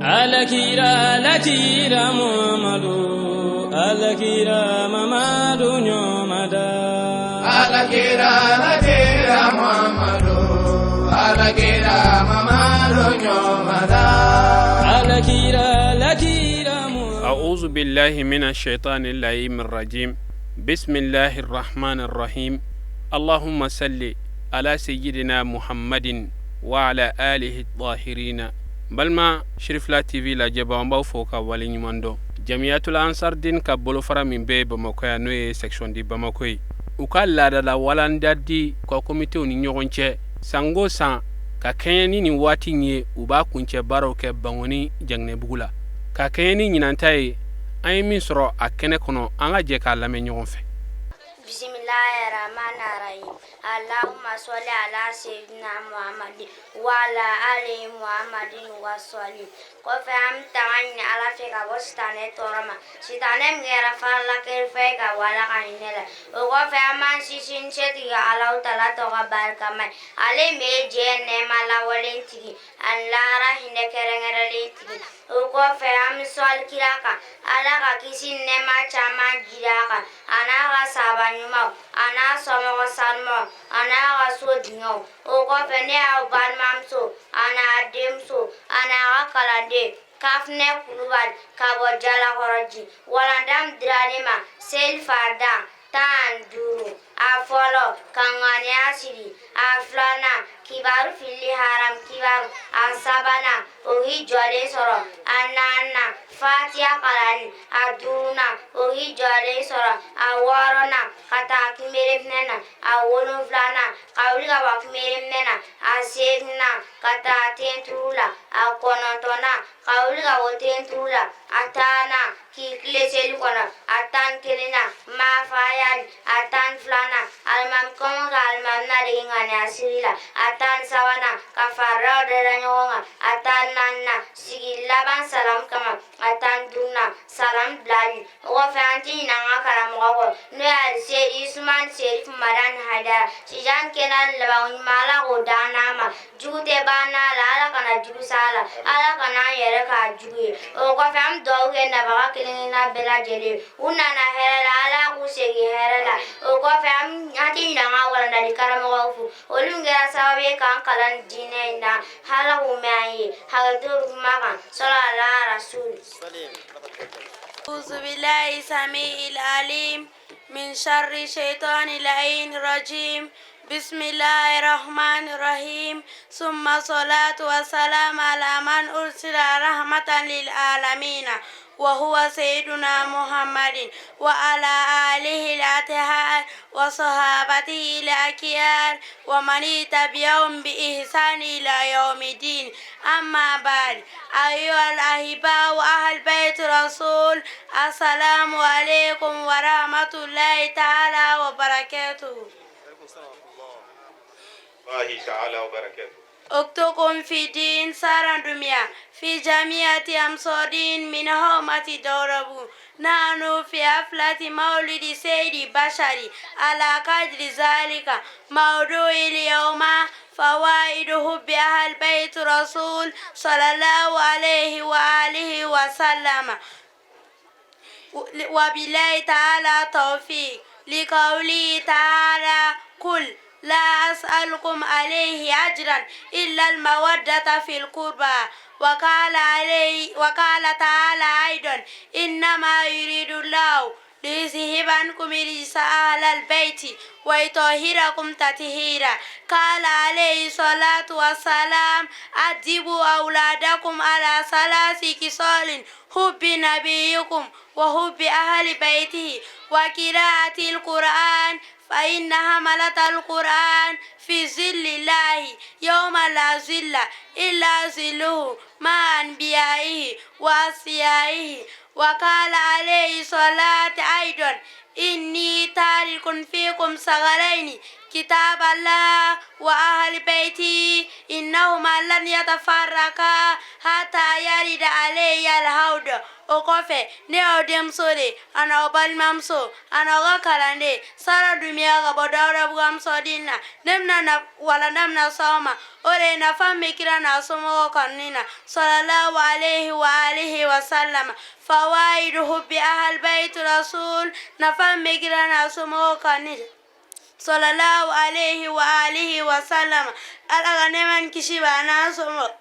Alakira alakira Muhammadu alakira Mamadu ɲɔmada Alakira alakira Muhammadu alakira Mamadu ɲɔmada alakira alakira Muhammadu أعوذ بالله من الشيطان اللعين الرجيم بسم الله الرحمن الرحيم اللهم صل على سيدنا محمد وعلى آله الطاهرين Balima Sirifila TV lajɛbaaw, an b'aw fo ka waleɲuman dɔn. Jamiyatul Ansar Din ka bolofara min bɛ Bamakɔ yan, n'o ye section de Bamako ye, u ka laadala walanda di u ka komitew ni ɲɔgɔn cɛ sango san ka kɛɲɛ ni nin waati in ye, u b'a kuncɛ baaraw kɛ Bankoni Janginɛbugu la. Ka kɛɲɛ ni ɲinanta ye, an ye min sɔrɔ a kɛnɛ kɔnɔ, an ka jɛ k'a lamɛn ɲɔgɔn fɛ. Bismillahirrahmanirrahim. Allahumma salli ala sayyidina Muhammadin wa ala ali Muhammadin wa sallim. Kɔfɛ an bɛ tanga ɲini Ala fɛ ka bɔ sitanɛ tɔɔrɔ ma. Sitanɛ min kɛra farala kerefɛ ye ka bɔ Ala ka hinɛ la. O kɔfɛ an b'an sinsin ni setigi Alahu taala tɔgɔ barikama ye. Ale min ye diɲɛ nɛɛma lawalen tigi ani lahara hinɛ kɛrɛnkɛrɛnlen tigi. O kɔfɛ an bɛ sɔli kira kan. Ala ka kisi ni nɛɛma caman jigi a kan. A n'a ka sahaba ɲumanw, a n'a sɔmɔgɔ sanumanw, a n'a ka so dingɛw. O kɔfɛ ne y'aw balimamuso, a n'a denmuso, a n'a ka kalanden Kafinɛ Kulubali ka bɔ Jalakɔrɔji. Walanda min dira ne ma seli farida 15, a fɔlɔ ka ŋaniya siri, a filanan kibaru filili haram kibaru, a sabanan o k'i jɔlen sɔrɔ, a naaninan fatiya kalanni, a duurunan o k'i jɔlen sɔrɔ, a wɔɔrɔnan ka taa kinbereminɛ na, a wolonfilanan ka wuli ka bɔ kinbereminɛ na, a seeginnan ka taa tenturu la, a kɔnɔntɔnnan ka wuli ka bɔ tenturu la, a tannan k'i tilen seli kɔnɔ, a 11nan mafayali, a 12nan alimami kɔmɔ ka alimami nadege ŋaniya siri la, a 13nan ka faridaw dada ɲɔgɔn kan, a 14nan sigi laban salamu kama, a 15nan salamu bilali. O kɔfɛ an ti ɲinɛ an ka karamɔgɔ kɔ, n'o ye Aliseyidi Usumani Serifu Madani Hayidara Sijan kɛnɛ laban ɲuman, Ala k'o d'an n'a ma. Jugu tɛ ban n'a la, Ala kana jugu s'a la, Ala kana an yɛrɛ k'a jugu ye. O kɔfɛ an bɛ dugawu kɛ nabaga kelen kelenna bɛɛ lajɛlen, u nana hɛrɛ la, Ala k'u segin hɛrɛ la. O kɔfɛ an tɛ ɲinɛ an ka walandali karamɔgɔw fo, olu kɛra sababu ye k'an kalan nin diinɛ in na, Ala k'u mɛn an ye. Hakɛto bɛ kuma kan, sɔlɔ ala rasul. أعوذ بالله السميع العليم من شر الشيطان اللعين الرجيم بسم الله الرحمن الرحيم ثم الصلاة والسلام على من أرسل رحمة للعالمين وهو سيدنا محمد وعلى آله الأطهار وصحابته الأكيار ومن تبعهم بإحسان إلى يوم الدين أما بعد أيها الأحباء أهل بيت رسول السلام عليكم ورحمة الله تعالى وبركاته الله تعالى وبركاته أختكم في دين سارة دميا في جميعة أمصارين من هومة دوربو نحن في حفلة مولد سيد بشري على قدر ذلك موضوع اليوم فوائد حب أهل بيت رسول صلى الله عليه وآله وسلم وبالله تعالى توفيق لقوله تعالى قل لا أسألكم عليه أجرا إلا المودة في القربى وقال عليه وقال تعالى أيضا إنما يريد الله ليذهب عنكم الرجس أهل البيت ويطهركم تطهيرا قال عليه الصلاة والسلام أدبوا أولادكم على ثلاث خصال حب نبيكم وحب أهل بيته وقراءة القرآن فإن حملة القرآن في ظل الله يوم لا ظل إلا ظله مع أنبيائه وأصفيائه وقال عليه الصلاة أيضا إني تارك فيكم ثقلين كتاب الله وأهل بيتي إنهما لن يتفرقا حتى Yarida alayhi alhawd. O kɔfɛ, ne y'aw denmuso de, a n'aw balimamuso, a n'aw ka kalanden Sara Dumiya ka bɔ Dawudabugu Amusɔdin na. Ne bɛna na walanda min lase aw ma, o de ye nafa min bɛ kira n'a somɔgɔw kanuni na, salalahu alayhi wa alihi wa salama. Fawaidu hubbi ahal bayt rasul, nafa min bɛ kira n'a somɔgɔw kanuni, salalahu alayhi wa alihi wa salama. Ala ka nɛɛma ni kisi b'a n'a somɔgɔw.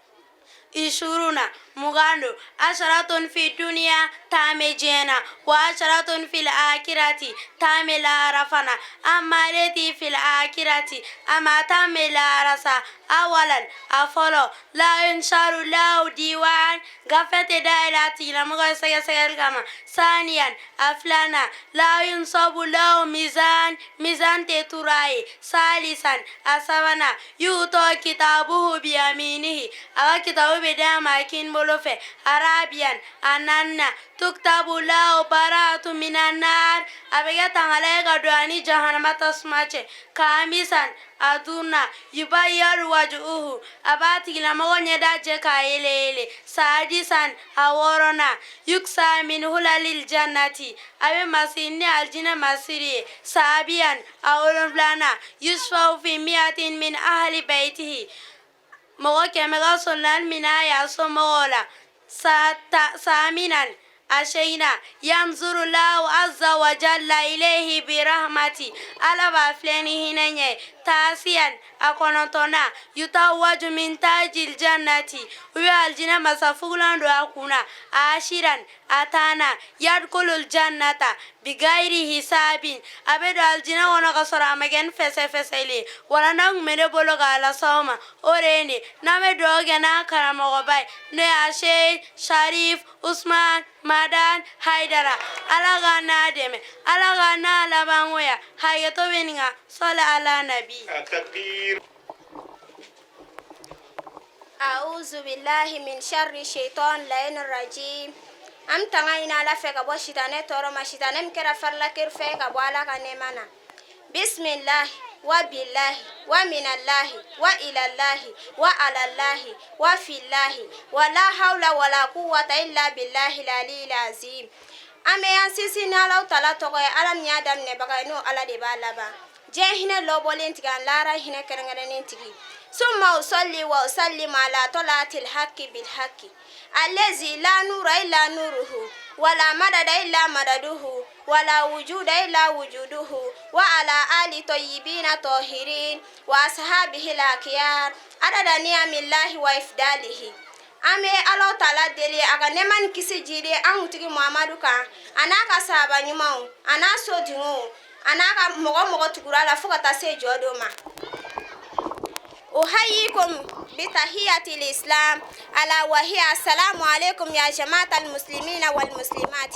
Ishuruna, 20 don. Asharatun fi duniya, 10 bɛ diɲɛ na. Wa asharatun fil akirati, 10 bɛ lahara fana. Amma leti fil akirati, ama 10 bɛ lahara sa. Awalan, a fɔlɔ, la yunsharu lahu diwan, gafe tɛ dayɛlɛ a tigilamɔgɔ ye sɛgɛsɛgɛli kama. Saniyan, a filanan, la yunsabu lahu mizan, mizan tɛ turu a ye. Salisan, a sabanan, yutɔ kitabuhu biyaminihi, a ka kitabu bɛ d'a ma a kinibolo fɛ. Arabiyan, a naaninan, tuktabu lahu baratu minan nar, a bɛ kɛ tangala ye ka don a ni jahanama tasuma cɛ. Kamisan, a duurunan, yubayyaru wajuhu, a b'a tigilamɔgɔ ɲɛda jɛ k'a yele yele. Sadisan, a wɔɔrɔnan, yuksa min hulalil jannati, a bɛ masiri ni alijinɛ masiri ye. Sabiyan, a wolonfilanan, yusfaw fi miyatin min ahli baytihi, mɔgɔ 100 ka solonani minɛ a y'a somɔgɔw la. Saminan, a seginnan, yanzuru lahu azza wa jalla ilayhi bi rahmati, Ala b'a filɛ ni hinɛ ɲɛ. Tasiyan, a kɔnɔntɔnnan, yutawaju min tajil jannati, u bɛ alijinɛ masafugulan don a kun na. Ashiran, a tannan, yadkulul jannata bigayiri hisabin, a bɛ don alijinɛ kɔnɔ ka sɔrɔ a ma kɛ ni fɛsɛfɛsɛli ye. Walanda kun bɛ ne bolo k'a lase aw ma, o de ye nin. N'an bɛ dugawu kɛ n'an karamɔgɔba ye, n'o ye Asheyi Sharif Usman Madan Haidara, Ala ka n'a dɛmɛ, Ala ka n'a labangoya. Hakɛto bɛ nin kan. Sɔli ala nabi. التكبير. أعوذ بالله من شر الشيطان اللعين الرجيم. An tanga ɲini Ala fɛ ka bɔ sitanɛ tɔɔrɔ ma, sitanɛ min kɛra farilakeri fɛ ka bɔ Ala ka nɛɛma na. Bisimilahi wa bilahi wa minallahi wa ilallahi wa alallahi wa fillahi wa la hawla wala quwwata illa billahi aliyil azim. An bɛ an sinsin ni Alahu taala tɔgɔ ye, Ala min y'a daminɛbaga ye, n'o Ala de b'a laban. Diɲɛ hinɛ lɔbɔlen tigi ani lahara hinɛ kɛrɛnkɛrɛnnen tigi. Summa usalli wa usallimu ala tolatil haqqi bil haqqi allazi la nura illa nuruhu wala madada illa madaduhu wala wujuda illa wujuduhu wa ala ali tayyibina tahirin wa ashabihi al-akhyar adada ni'amillahi wa ifdalihi. An bɛ Ala taala deli a ka nɛɛma ni kisi jidi an kuntigi Muhamadu kan, a n'a ka sahaba ɲumanw, a n'a sodenw, a n'a ka mɔgɔ mɔgɔ tugura la fo ka taa se jɔ don ma. أحييكم بتحية الإسلام، ألا وهي السلام عليكم يا جماعة المسلمين والمسلمات.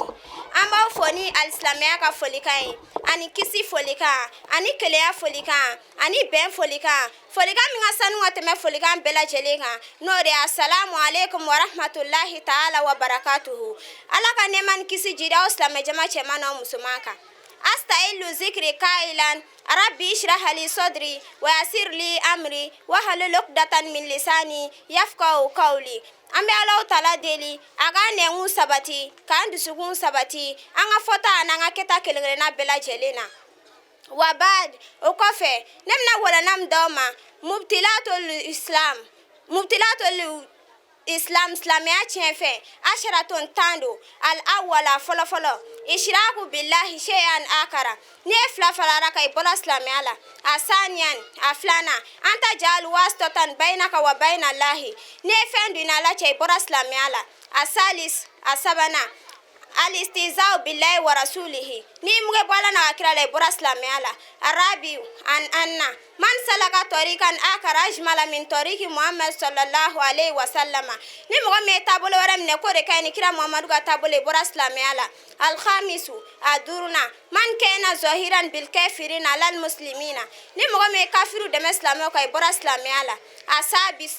An b'aw fo ni alisilamɛya ka folikan ye, ani kisi folikan, ani kelenya folikan, ani bɛn folikan, folikan min ka sanu ka tɛmɛ folikan bɛɛ lajɛlen kan, n'o de ye asalamu aleykum warahmatulahi taala wa barakatuhu. Ala ka nɛɛma ni kisi jidi aw silamɛ jama cɛman n'aw musoman kan. Astailu zikri kailan rabbi ishrah li sadri wa yassir li amri wa halul uqdatan min lisani yafqahu qawli. An bɛ Alahu taala deli a k'an nɛnkun sabati, k'an dusukun sabati, an ka fɔta an'an ka kɛta kelen kelenna bɛɛ lajɛlen na. Wa bad, o kɔfɛ, ne bɛna walanda min d'aw ma, mubtilatul islam, mubtilatul islam, silamɛya tiɲɛfɛn, asharatun, 10 don. Al awwala, fɔlɔfɔlɔ, ishiraku billahi shay'an akara, n'i ye fila fara Ala kan, i bɔra silamɛya la. A saniyan, a filanan, an ta jaal wasitatan bainaka wa baina lahi, n'i ye fɛn don i ni Ala cɛ, i bɔra silamɛya la. A salis, a sabanan, alistizau billahi wa rasulihi, n'i muge bɔ Ala n'a ka kira la, i bɔra silamɛya la. Arabiu an anna man salaka tarikan akara ajmala min tariki Muhammad sallallahu alaihi wa sallama, ni mɔgɔ min ye taabolo wɛrɛ minɛ k'o de ka ɲi ni kira Muhammadu ka taabolo, i bɔra silamɛya la. Alkhamisu, a duurunan, man kana zahiran bil kafirina alal muslimina, ni mɔgɔ min ye kafiru dɛmɛ silamɛw kan, i bɔra silamɛya la.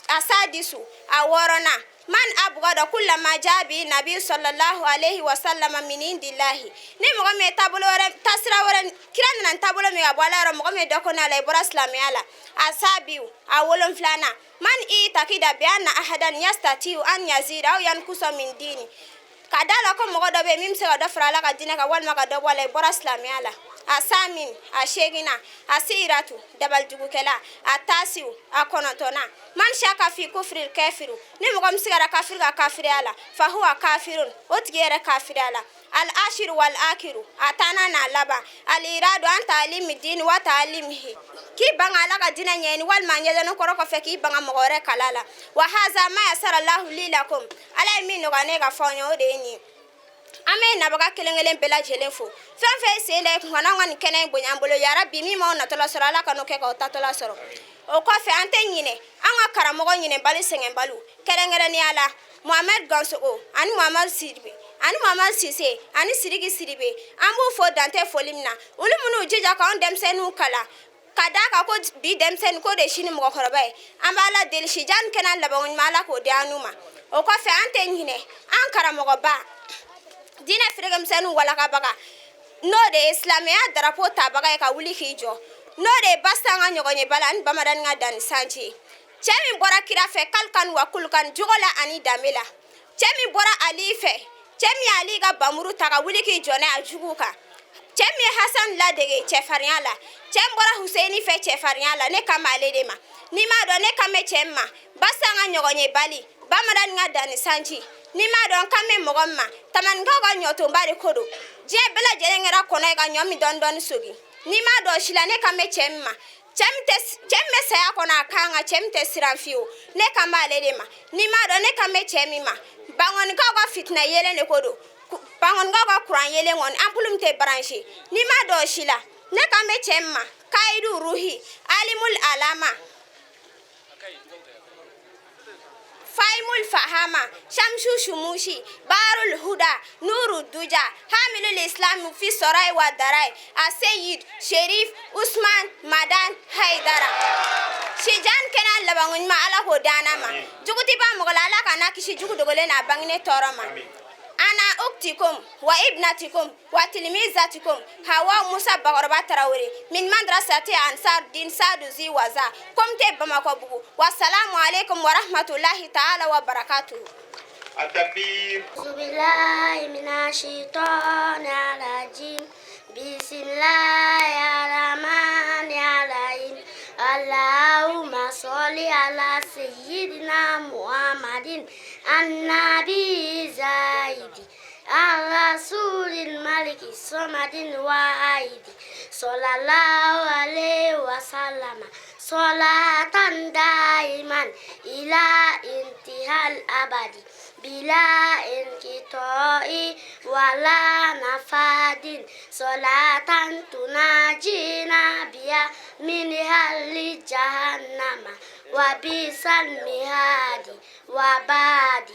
Asadisu, a wɔɔrɔnan, man abugada rafada kulla ma jaa bi nabi sallallahu alaihi wa sallam min indillahi. Ni mɔgɔ min ye taabolo wɛrɛ, taasira wɛrɛ, kira nana taabolo min ka bɔ Ala yɔrɔ, mɔgɔ min ye dɔ ko n'a la, i bɔra silamɛya la. A sabiu, a wolonfilanan, man itakida bi anna ahadan yastatiu an yazida aw yankusa min dini, ka da la ko mɔgɔ dɔ bɛ yen min bɛ se ka dɔ fara Ala ka diinɛ kan walima ka dɔ bɔ a la, i bɔra silamɛya la. A samin, a seginna, a siratu, dabalijugukɛla. A tasiw, a kɔnɔntɔnna, man shaka fi kufri kafiru, ni mɔgɔ min sigara kafiri ka kafiriya la, fahuwa kafirun, o tigi yɛrɛ kafiriya la. Al ashiru wal akiru, a tanna n'a laban, al iradu an ta'alimi dini wa ta'alimihi, k'i ban Ala ka diinɛ ɲɛɲini walima ɲɛdɔnni kɔrɔ kɔfɛ k'i ban ka mɔgɔ wɛrɛ kala la. Wa haza ma yasara lahu li lakum, Ala ye min nɔgɔya ne ka fɔ aw ye, o de ye nin ye. An bɛ nabaga kelen kelen bɛɛ lajɛlen fo, fɛn fɛn sen da i kun ka n'anw ka nin kɛnɛ in bonya an bolo. Yarabi, min m'aw natɔla sɔrɔ, Ala ka n'o kɛ k'aw tatɔla sɔrɔ. O kɔfɛ, an tɛ ɲinɛ an ka karamɔgɔ ɲinɛbali sɛgɛnbaliw, kɛrɛnkɛrɛnnenya la Mohamed Gansogo ani Mohamed Sidibe ani Mohamed Sise ani Sidiki Sidibe. An b'u fo dantɛ foli min na, olu minnu jija k'anw denmisɛnninw kalan, ka d'a kan ko bi denmisɛnnin ko de sini mɔgɔkɔrɔba ye. An b'Ala deli, sijan kɛnɛ labanko ɲuman, Ala k'o di an n'u ma. O kɔfɛ, an tɛ ɲinɛ an karamɔgɔba, diinɛ feerekɛmisɛnninw walakabaga, n'o de ye silamɛya darapo tabaga ye ka wuli k'i jɔ, n'o de ye Basan ka ɲɔgɔn ye bala ani Bamadani ka danni sanji ye, cɛ min bɔra kira fɛ kalikan wa kulukan, jogo la ani danbe la, cɛ min bɔra Ali fɛ, cɛ min ye Ali ka bamuru ta ka wuli k'i jɔ n'a ye a juguw kan, cɛ min ye Hasan ladege cɛfarinya la, cɛ min bɔra Huseyini fɛ cɛfarinya la, ne kan b'ale de ma. N'i m'a dɔn ne kan bɛ cɛ min ma, Basan ka ɲɔgɔn ye bali, Bamadani ka danni sanji, n'i m'a dɔn kan bɛ mɔgɔ min ma, Tamanikaw ka ɲɔtonba de ko don, diɲɛ bɛɛ lajɛlen kɛra kɔnɔ ye ka ɲɔ min dɔɔni dɔɔni sogi. N'i m'a dɔn si la, ne kan bɛ cɛ min ma, cɛ min bɛ saya kɔnɔ a kan kan, cɛ min tɛ siran fiyewu, ne kan b'ale de ma. N'i m'a dɔn ne kan bɛ cɛ min ma, Bankɔnikaw ka fitinɛ yelen de ko don, Bankɔnikaw ka kuran yelen kɔni, ampoule min tɛ branché. N'i m'a dɔn si la, ne kan bɛ cɛ min ma, Kayidu Ruhi Alimul Alama Faimul Fahama Shamsu Shumushi Barul Huda Nuru Duja Hamilul Islam fi Sorai wa Darai Aseyid Sherif Usman Madan Haidara. Sijan kɛnɛ labanko ɲuman, Ala k'o d'an ma. Jugu tɛ ban mɔgɔ la, Ala kana kisi jugu dogolen n'a bangenen tɔɔrɔ ma. Ana uktikum wa ibnatikum wa tilmizatikum Hawa Musa Bakɔrɔba Tarawele min madrasati Ansar Din Sadu Zi Waza Komte Bamakɔ Bugu. Wa salamu alaikum wa rahmatullahi ta'ala wa barakatuhu. التكبير. أعوذ بالله من الشيطان الرجيم. بسم الله الرحمن الرحيم. اللهم صل على سيدنا محمد النبي زايد الرسول الملك الصمد الواحد صلى الله عليه وسلم صلاة دائما إلى انتهاء الأبد بلا انقطاع ولا نفاد، صلاة تناجينا بها من أهل جهنم وبئس المهاد. وبعد،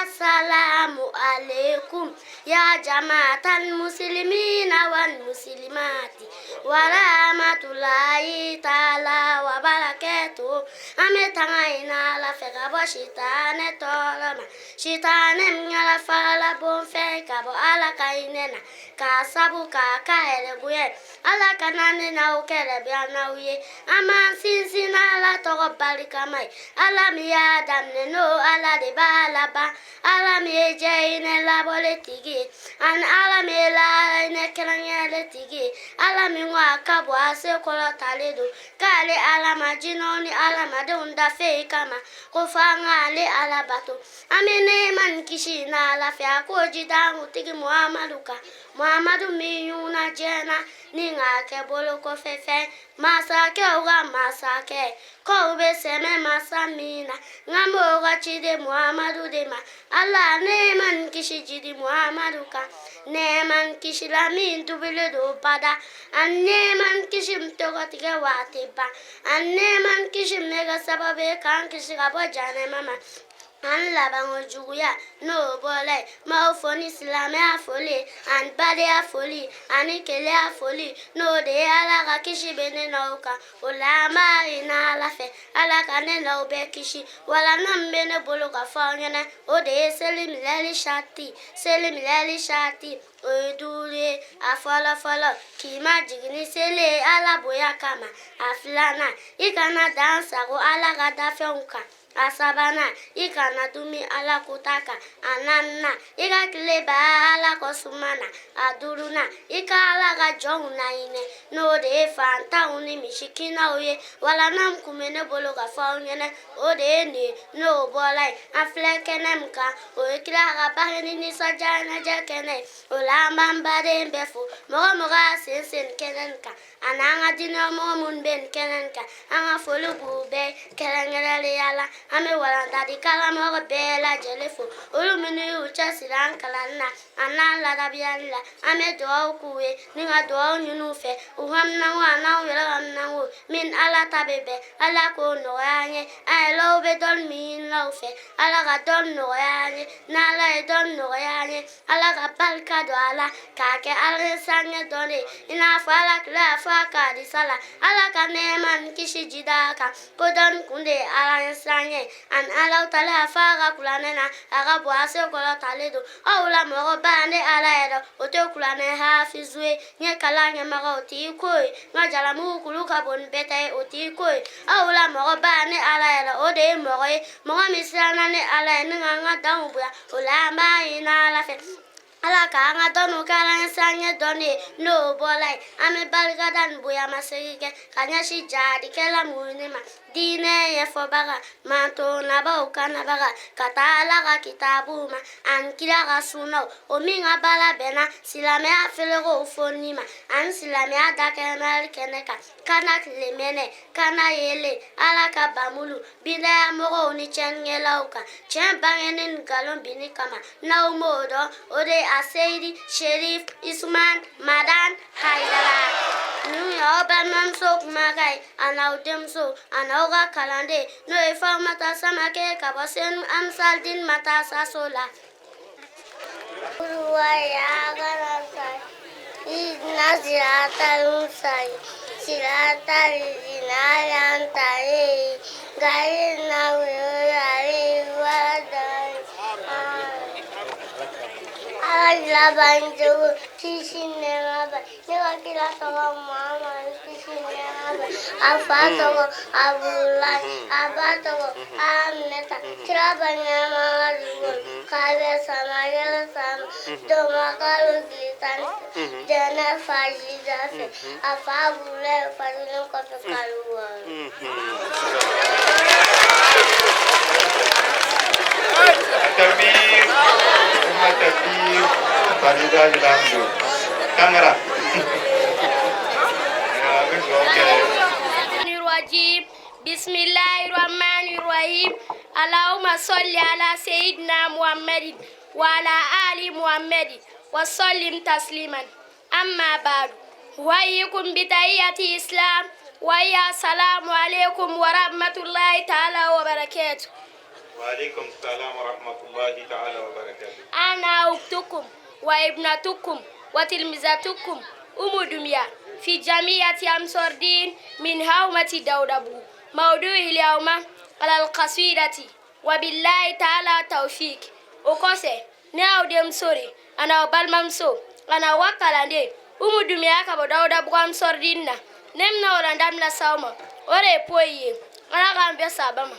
السلام عليكم يا جماعة المسلمين والمسلمات ورحمة الله تعالى وبركاته. An bɛ tanga ɲini Ala fɛ ka bɔ sitanɛ tɔɔrɔ ma, sitanɛ min kɛra farala bonfɛn ka bɔ Ala ka hinɛ na k'a sabu k'a ka yɛrɛbonya. Ala kana ne n'aw kɛlɛ bɛ n'aw ye. An b'an sinsin Ala tɔgɔ barikama ye, Ala min y'a daminɛ n'o Ala de b'a laban, Ala min ye jɛ hinɛ labɔli tigi ye, ani Ala min ye lahara hinɛ kɛrɛnkɛrɛnlen tigi ye, Ala min ko a ka bon a se kɔrɔtalen don, k'ale Ala ma jinɛw ni adamadenw da foyi kama ko fo an k'ale Ala bato. An bɛ nɛɛma ni kisi n'Ala fɛ, a k'o ji d'an kuntigi Muhamadu kan, Muhamadu min ɲuguna diɲɛ na ni k'a kɛ bolo kɔfɛ fɛn, masakɛw ka masakɛ k'aw bɛ sɛmɛ masa min na, n b'o ka ciden Muhamadu de ma. Ala nɛɛma ni kisi jidi Muhamadu kan, nɛɛma ni kisi la min dubilen don bada, ani nɛɛma ni kisi min tɔgɔ tigɛ waati ban, ani nɛɛma ni kisi min bɛ kɛ sababu ye k'an kisi ka bɔ jahanama ma. Ani labanko juguya. N'o bɔla yen, n b'aw fo ni silamɛya foli ye, ani badenya foli, ani kelenya foli, n'o de ye Ala ka kisi bɛ ne n'aw kan. O la, an b'a ɲini Ala fɛ, Ala ka ne n'aw bɛɛ kisi. Walanda min bɛ ne bolo ka fɔ aw ɲɛna, o de ye seli minɛli sarati. Seli minɛli sarati, o ye duuru ye. A fɔlɔ fɔlɔ, k'i majigin ni seli ye Ala bonya kama. A filanan, i kana dan sago Ala ka dafɛnw kan. A sabanan, i kana dumi Ala kota kan. A naaninan, i ka tile ban Ala ko suma na. A duurunan, i ka Ala ka jɔnw nahinɛ, n'o de ye fantanw ni misikinaw ye. Walanda min kun bɛ ne bolo ka fɔ aw ɲɛna, o de ye nin ye. N'o bɔla yen, an filɛ kɛnɛ min kan, o ye kira ka bangeni nisɔndiya ɲɛnajɛ kɛnɛ ye. O la, an b'an baden bɛɛ fo, mɔgɔ mɔgɔ y'a sen se nin kɛnɛ nin kan, ani an ka diinɛmɔgɔ minnu bɛ nin kɛnɛ nin kan, an ka foli b'u bɛɛ kɛrɛnkɛrɛnnenya la. An bɛ walanda di karamɔgɔ bɛɛ lajɛlen fo, olu minnu y'u cɛsiri an kalanni na ani n'an ladabiyali la. An bɛ dugawu k'u ye ni ka dugawu ɲini u fɛ, u haminanko an'anw yɛrɛ haminanko min Ala ta bɛ bɛn, Ala k'o nɔgɔya an ye. An yɛrɛw bɛ dɔnni min ɲinina u fɛ, Ala ka dɔnni nɔgɔya an ye. N'Ala ye dɔnni nɔgɔya an ye, Ala ka barika don a la k'a kɛ Ala sange dɔnni ye, i n'a fɔ Ala kira y'a fɔ a ka hadisa la, Ala ka nɛɛma ni kisi jida a kan, ko dɔnni kun de ye Ala sange ye. Ani Ala taala y'a fɔ a ka kuranɛ na, a ka bon a se kɔrɔtalen don, aw la mɔgɔba ne Ala yɛrɛ, o tɛ kuranɛ hafizu ye. N ye kalan ɲɛmɔgɔ, o t'i ko ye. N ka jalamugu kulu ka bon ni bɛɛ ta ye, o t'i ko ye. Aw la mɔgɔba ne Ala yɛrɛ, o de ye mɔgɔ ye, mɔgɔ min siranna ne Ala ye ni ka n ka danw bonya. O la, an b'a ɲini Ala fɛ, Ala k'an ka dɔnniw kɛ Ala ɲɛsiranɲɛ dɔnni ye. N'o bɔla yen, an bɛ barikada ni bonyamasegin kɛ ka ɲɛsin jaadikɛla muɲunen ma, diinɛ ɲɛfɔbaga, mantonnabaw kanabaga ka taa Ala ka kitabuw ma ani kira ka sunaw, o min ka baara bɛnna silamɛya feerekow fonni ma ani silamɛya dakɛnɛyali kɛnɛ kan, kana tile mɛnɛ, kana yeelen, Ala ka bamulu bidaya mɔgɔw ni tiɲɛnikɛlaw kan, tiɲɛ bangeni ni nkalon binni kama. N'aw m'o dɔn, o de ye a Seyidi Sherif Isman Madan Hayidara. Ninnu ye aw balimamuso kumakan ye, a n'aw denmuso, a n'aw ka kalanden, n'o ye Fatumata Samakɛ ka bɔ Senu Amisalidini Matasaso la. Ala kisi nɛɛma b'a ne ka kira tɔgɔ Muhamadu, kisi nɛɛma b'a a fa tɔgɔ Abudulayi, a ba tɔgɔ Aminata. Kira bangena Maka dugu k'a bɛn samakalo sama donbakalo tile 10 jɛnɛ fajida fɛ. A fa Abudulayi fatulen kɔfɛ kalo 6. Takbir. Kuma takbir. Farida Lamdo. Tangara. An bɛ dugawu kɛ. الرجيم بسم الله الرحمن الرحيم اللهم صل على سيدنا محمد وعلى آل محمد وسلم تسليما. أما بعد، أحييكم بتحية الإسلام، وهي السلام عليكم ورحمة الله تعالى وبركاته. وعليكم السلام ورحمة الله تعالى وبركاته. أنا أختكم وابنتكم وتلميذتكم أم دنيا في جمعية أنصار الدين من هومة دودبو. موضوع اليوم على القصيدة، وبالله تعالى توفيق. O kɔfɛ, ne y'aw denmuso de, a n'aw balimamuso, a n'aw ka kalanden Umu Dumiya ka bɔ Dawudabugu Ansɔrɔdini na. Ne bɛna walanda min lase aw ma, o de ye poyi ye. Ala k'an bɛn saba ma.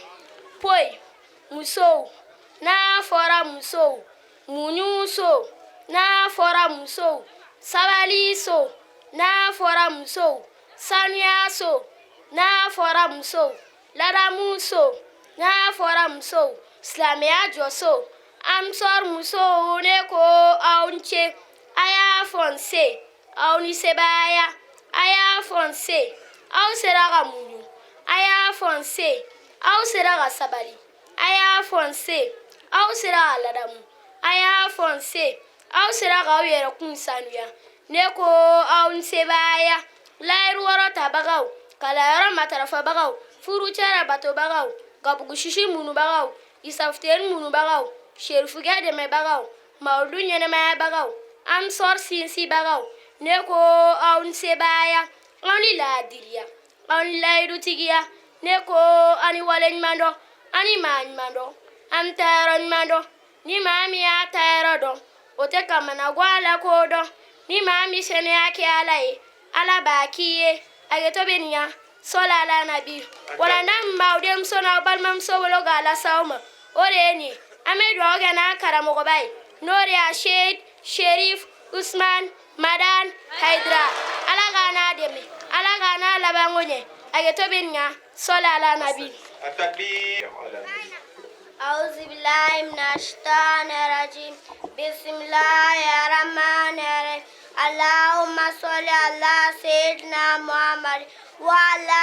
Poyi, musow, n'a fɔra musow, muɲu so, n'a fɔra musow, sabali so, n'a fɔra musow, sanuya so, n'a fɔra musow, ladamu so, n'a fɔra musow, silamɛya jɔso. Ansɔr musow, ne ko aw ni ce. A y'a fɔ n se, aw ni sebaaya. A y'a fɔ n se, aw sera ka muɲu. A y'a fɔ n se, aw sera ka sabali. A y'a fɔ n se, aw sera ka ladamu. A y'a fɔ n se, aw sera k'aw yɛrɛ kun sanuya. Ne ko aw ni sebaaya. Layiru wɔrɔ tabagaw, kalanyɔrɔ matarafabagaw, furucɛ batobagaw, gabugusisi munubagaw. Isafuteni munubagaw, Serifukɛ dɛmɛbagaw, Mawuludu ɲɛnɛmayabagaw, Ansɔr sinsinbagaw, ne ko aw ni sebaaya, aw ni laadiriya, aw ni layidutigiya, ne ko aw ni waleɲumandɔn, aw ni maa ɲuman dɔn, aw ni taayɔrɔ ɲuman dɔn. Ni maa min y'a taayɔrɔ dɔn, o tɛ kamanagan a la ko dɔn. Ni maa min sɛnɛya kɛ Ala ye, Ala b'a k'i ye. Hakɛto bɛ nin yan. Sɔli ala nabi. Walanda min b'aw denmuso n'aw balimamuso bolo k'a lase aw ma, o de ye nin ye. An bɛ dugawu kɛ n'an karamɔgɔba ye, n'o de ye Sheikh Sherif Usman Madan Haidara. Ala k'a n'a dɛmɛ, Ala k'a n'a labanko ɲɛ. Hakɛto bɛ nin yan. Sɔli ala nabi. أعوذ بالله من الشيطان الرجيم بسم الله الرحمن الرحيم اللهم صل على سيدنا محمد وعلى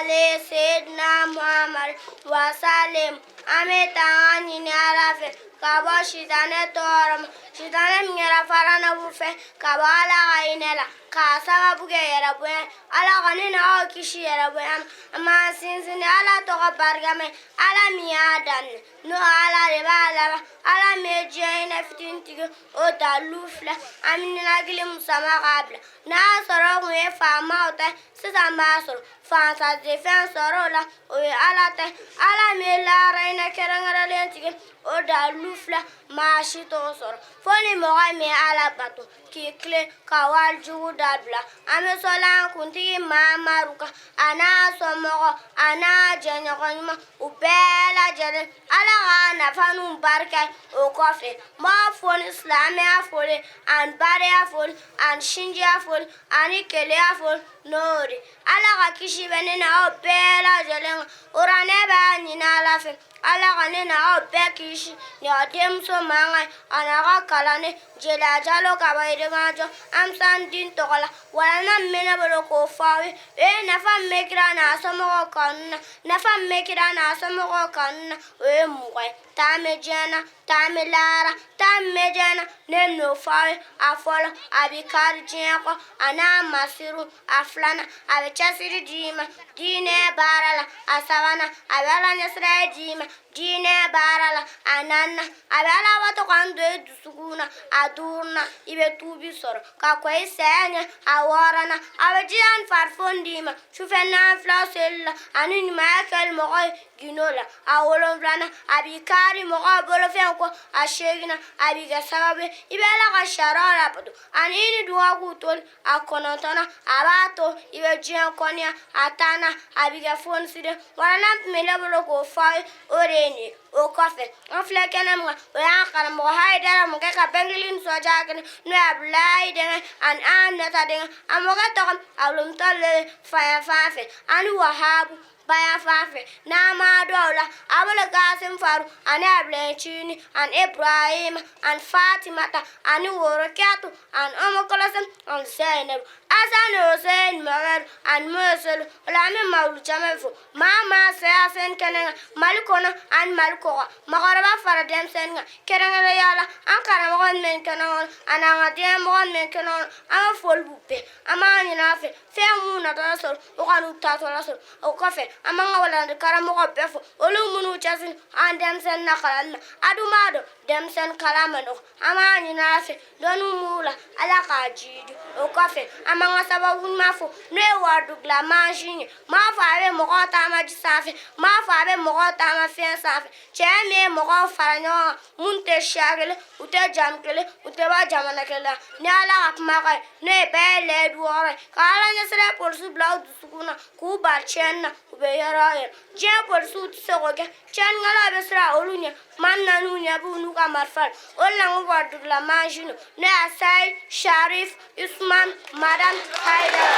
آل سيدنا محمد وسلم. An bɛ tanga ɲini Ala fɛ ka bɔ sitanɛ tɔɔrɔ ma, sitanɛ min kɛra faranabu fɛ ka bɔ Ala ka hinɛ la k'a sababu kɛ yɛrɛbonya. Ala ka ne n'aw kisi yɛrɛbonya ma. An b'an sinsin ni Ala tɔgɔ barikama ye, Ala min y'a daminɛ, n'o Ala de b'a laban, Ala min ye diɲɛ hinɛ fitinin tigɛ, o dalilu filɛ. An bɛ ninakili min sama k'a bila, n'a sɔrɔ o kun ye faamaw ta ye, sisan b'a sɔrɔ fantan tɛ fɛn sɔrɔ o la, o ye Ala ta ye. Ala min ye lahara hinɛ kɛrɛnkɛrɛnlen tigɛ, o dalilu filɛ, maa si t'o sɔrɔ fo ni mɔgɔ min ye Ala bato k'i tilen ka walijugu dabila. An bɛ sɔli an kuntigi Mamadu kan, a n'a somɔgɔ, a n'a jɛɲɔgɔn ɲuman, u bɛɛ lajɛlen. Ala ka nafa n'u barika. O kɔfɛ, n b'a fɔ ni silamɛya foli ani badenya foli ani sinjiya foli ani kelenya foli, n'o de Ala ka kisi bɛ ne n'aw bɛɛ lajɛlen kan. O la ne b'a ɲini Ala fɛ, Ala ka ne n'aw bɛɛ kisi ni aw denmuso mankan ye, a n'a ka kalanden Jeliya Jalo ka bɔ Yirimajɔ Amisani den tɔgɔ la. Walanda min bɛ ne bolo k'o fɔ aw ye, o ye nafa min bɛ kira n'a somɔgɔw kanu na. Nafa min bɛ kira n'a somɔgɔw kanu na, o ye 20 ye. Taa bɛ diɲɛ na, taa bɛ lahara. Taa min bɛ diɲɛ na, ne bɛn'o fɔ aw ye. A fɔlɔ, a bɛ kari diɲɛ kɔ a n'a masiru. A filanan, a bɛ cɛsiri d'i ma diinɛ baara la. A sabanan, a bɛ Ala ɲɛsiranya d'i ma diinɛ baara la. A naaninan, a bɛ Ala bato kanu don i dusukun na. A duurunan, i bɛ tuubi sɔrɔ ka kɔn i saya ɲɛ. A wɔɔrɔnan, a bɛ jija ni farifoni d'i ma sufɛ nafila seli la ani ɲumanya kɛli mɔgɔ ye gindo la. A wolonfilanan, a b'i kari mɔgɔw bolofɛn kɔ. A seeginnan, a b'i kɛ sababu ye i bɛ Ala ka sariyaw labato ani i ni duga k'u toli. A kɔnɔntɔnnan, a b'a to i bɛ diɲɛ kɔniya. A tannan, a b'i kɛ fonisire. Walanda tun bɛ ne bolo k'o fɔ aw ye, o de ye nin ye. O kɔfɛ, an filɛ kɛnɛ min kan, o y'an karamɔgɔ Hayidara mɔkɛ ka bangeli nisɔndiya kɛnɛ, n'o ye Abudulayi denkɛ ani Aminata denkɛ. A mɔkɛ tɔgɔ Abudulmutalib fayanfan fɛ ani Wahabu bayanfan fɛ. N'an ma dɔw la, Abul Kasim Faru ani Abdulayi ani Ibrahima ani Fatimata ani Worokiyatu ani Umu Kulsum ani Zainabu, Asan Hussein Mohammed ani Musulu. O la an bɛ mawulu caman fo maa maa saya sen kɛnɛ kan Mali kɔnɔ ani Mali kɔkan, mɔgɔkɔrɔba fara denmisɛnnin kan, kɛrɛnkɛrɛnnenya la an karamɔgɔ min bɛ kɛnɛ kɔnɔ ani an ka denmɔgɔ min bɛ kɛnɛ kɔnɔ. An bɛ foli b'u bɛɛ. An b'a ɲini a fɛ, fɛn minnu natɔla sɔrɔ, o ka n'u taatɔla sɔrɔ. O kɔfɛ, an b'an ka walandi karamɔgɔ bɛɛ fo, olu minnu cɛsiri an denmisɛnnin na kalanni na. A dun b'a dɔn denmisɛnnin kalan man nɔgɔ. An b'a ɲini Ala fɛ, dɔnni m'u la, Ala k'a jiidi. O kɔfɛ, an b'an ka sababu ɲuman fo, n'o ye waridugilan mansin ye. M'a fɔ a bɛ mɔgɔw taama ji sanfɛ, m'a fɔ a bɛ mɔgɔw taama fiɲɛ sanfɛ. Cɛ min ye mɔgɔw fara ɲɔgɔn kan minnu tɛ siya kelen, u tɛ jamu kelen, u tɛ bɔ jamana kelen na, ni Ala ka kumakan ye, n'o ye bɛɛ ye layidu wɔɔrɔ ye, ka Ala ɲɛsiran polisiw bila u dusukun na k'u bali tiɲɛni na u bɛ yɔrɔ o yɔrɔ. Diɲɛ polisiw tɛ se k'o kɛ, tiɲɛnikɛlaw bɛ siran olu ɲɛ tuma min na n'u ɲɛ b'u n'u ka marifa la. O de la n ko waridugilan mansin don, n'o ye Asayi Sharif Usman Madam Haidara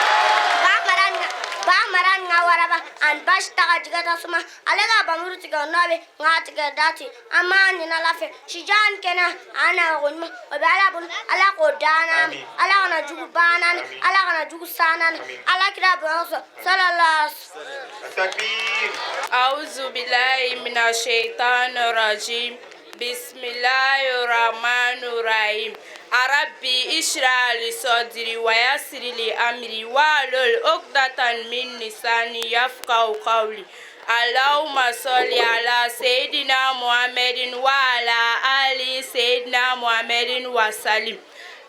ba mara ba mara n ka waraba ani basi ta ka jigɛ tasuma ale ka bamuru tigɛ nɔ bɛ nka a tigɛ da ten. An b'a ɲini Ala fɛ, sija ni kɛnɛ a n'a ko ɲuman, o bɛ Ala bolo, Ala k'o d'an ma. Ala kana jugu ban an na, Ala kana jugu s'an na. Ala kira bonya sɔrɔ sallallahu. أعوذ بالله من الشيطان الرجيم بسم الله الرحمن الرحيم ربي اشرح لي صدري ويسر لي أمري واحلل عقدة من لساني يفقهوا قولي. Allahumma salli ala Seydina Muhammadin wa ala ali Seydina Muhammadin wa salim.